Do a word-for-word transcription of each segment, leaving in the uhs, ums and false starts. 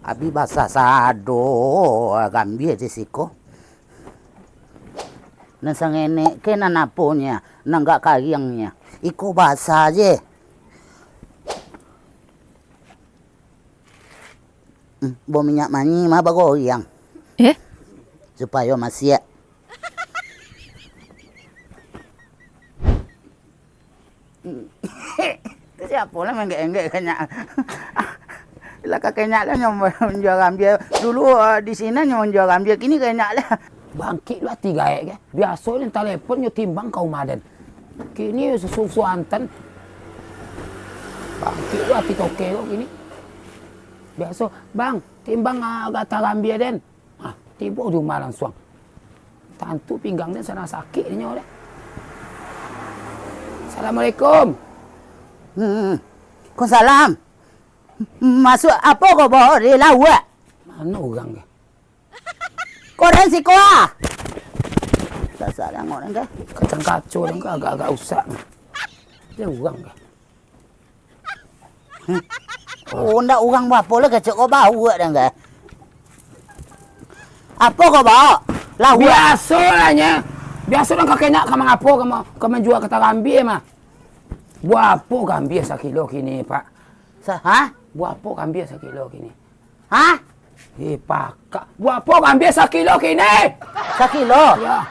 Abih basah sado gambia di siko. Nan sangenek ke nan aponyo, nan gak kariangnyo. Iko basah je. Hmm, bo minyak manyi mah bagoriang. Eh? Supayo masiak. Itu siapo lah menggek-enggek kanyak. Lah ka kanyak lah nyo manjua gambia. Dulu, eh, di sinan nyo manjua gambia, kini kanyak lah. Bangkik lu ati gaek ke? Biaso den talepon nyo timbang ka umah den. Kini susu anten. Bangkik lu ati toke ko kini. Biaso, "Bang, timbang, ah, gata gambia den." Ah, tibo di umah lansuang. Tantu pinggang den sadang sakik inyo deh. Assalamualaikum. Hmm. Waalaikumsalam. Masuak apo ko bao di lauak? Mano urang ko? Ko den siko ah. Dasar den urang ko. Kacang kaco den ko agak-agak usak. Dia urang ko. Hmm. Oh, ndak urang bapo lah kecek ko bauak den ko. Apo ko bao? Lauak. Biaso lah nyo. Biaso den ka kanyak ka mangapo ka ma-, ka manjua gata gambia mah. Buapo gambia sakilo kini, Pak? Sa-, ha? Buapo gambia sakilo kini? Ha? Eh, pakak. Buapo gambia sakilo kini? Sakilo? Ya.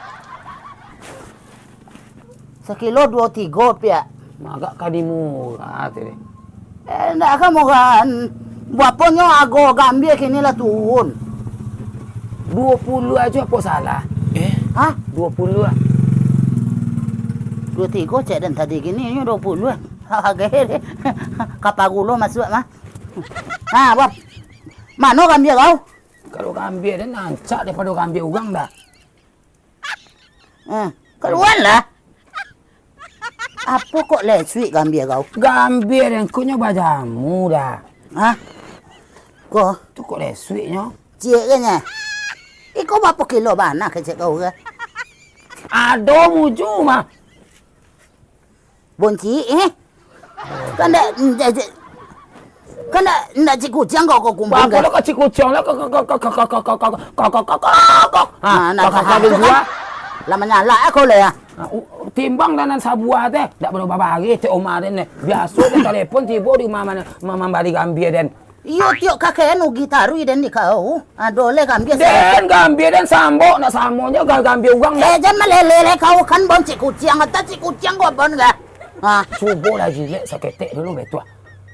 Sakilo duo tigo piak. Magak ka dimurah tu deh. Eh, ndak ka murah. Buaponyo ago gambia kini lah turun? Duo puluah ajo apo salah? Eh? Ha? Duo puluah. Duo tigo cek den tadi, kini nyo duo puluah. Harga deh. Ka pagulo masuak mah. Ha, buah. Mano gambia kau? Kalau gambia den rancak daripado gambia urang dah. Eh, kaluan lah. Apo kok lesuik gambia kau? Gambia den ko nyo bajamu dah. Hah? Ko? Tu kok lesuiknyo? Ciek ke nyo? Iko bapo kilo bana kecek kau ke? Ado muju mah. Bonci, eh? Kan ndak, ndak, ndak, kan ndak, ndak cik kuciang kau, kau kumbang. Bapo kan? Lah ka cik kuciang lah, kok, kok, kok. Ha, nah, kok, kok, kok, kok. Lah manyalak kau lah ya. Ha, u-, timbang danan sabuah teh, ndak pado babari teh Omar den. Biaso den talepon tibo di rumah mano, ma-, mambali gambia den. Iyo, tiok kakek anu gitaruih den di kau. Ado leh gambia. Den, gambia den sambok, ndak samo nyo ga-, gambia urang. Eh, jan malele leh kau, kan bon cik kuciang, atau cik kuciang kau bon ga? Ha. Cubolah jilek saketek dulu, betuah.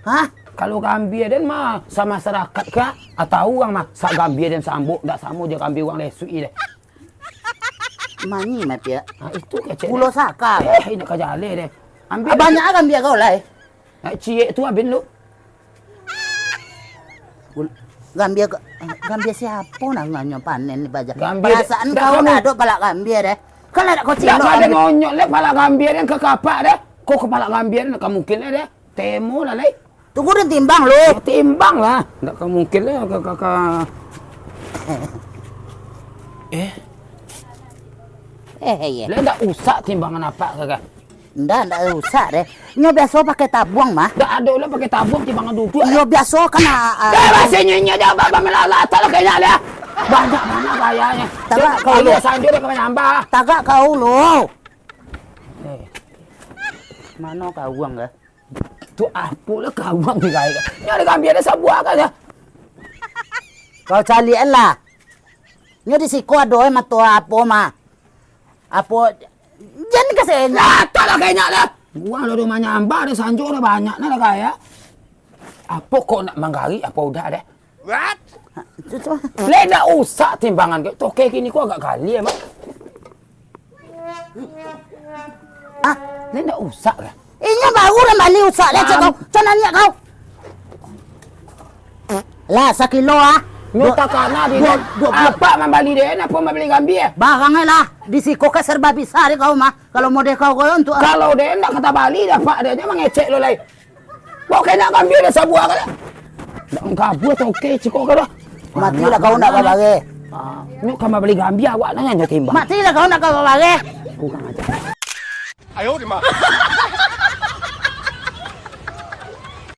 Hah? Kalau gambia den mah, samasarakaik ka, atau urang mah, sa-, gambia den sambok, ndak samo jo gambia urang lesuik deh. Manyi mah piak. Ha, itu kecek. Pulo deh. Saka. Eh, indak ka jaleh deh. Ambil. Ah, banyak gambia kau lah, eh. Nak ciek tu abin lu. Gul-, gambia ka-, gambia siapo nangannyo panen ni, Baja? Gambia. Perasaan kau ndak ado palak gambia deh. Kan lah nak kau cilok. Ndak ado ngonyok leh palak gambia deh, ka kapak deh. Kau ka palak gambia deh, ndak ka mungkin leh deh. Temo lah, lai. Tunggu den timbang lu. Ya, timbang lah. Ndak ka mungkin leh, ka, ka, ka. Eh. Eh, iya. Leh ndak usah timbangan apak, kakak. Ndak, ndak usah deh. Nyo biaso pakai tabuang mah. Ndak ado lah pakai tabuang, timbangan duduak. Iyo, biaso kan, ah, ah. Dah, masih nyenyak dah, abang, abang, melalak, tak lah kayaknya lah. Banyak mana gayanya. Tagak kau lu. Ayo, sanjo dah kau nambah. Tagak kau lu. Eh. Mano kau uang, kah? Tu apo lah kau uang di gaya. Nyo ada gambia ada sabuah kan ya. Kau caliak lah. Nyo di siko ado, eh, mato apo mah. Apo, jan ka siko. Lah, tak lah kayaknya lah. Uang lah rumah nyambah, ada sanjo, ada banyak nah lah kaya. Apo kau nak manggarik, apo udah deh? What? Leh ndak usah timbangan kau. Toke kini kau agak gali emang. Ah, leh ndak usah lah. Inyo baru lah bali usah lah, cek kau. Cak nanya kau. Lah, sakilo ah. Nyo takana di dua, dua, dua. Apak mambali deh, apo mambali gambia? Barang lah. Di siko ka serba bisa deh kau mah. Kalau model kau, kau untuk ah. Kalau deh ndak kata bali deh, apak deh, mangecek lo lai. Kau kena gambia dah sabuah kan? Ndak kabua toke ciko kau dah. Matilah kau nak kabareh. Ah, nyo ka mambali gambia awak nanya nyo timbang. Matilah kau nak kabareh. Kurang ajar. Ayo, di ma.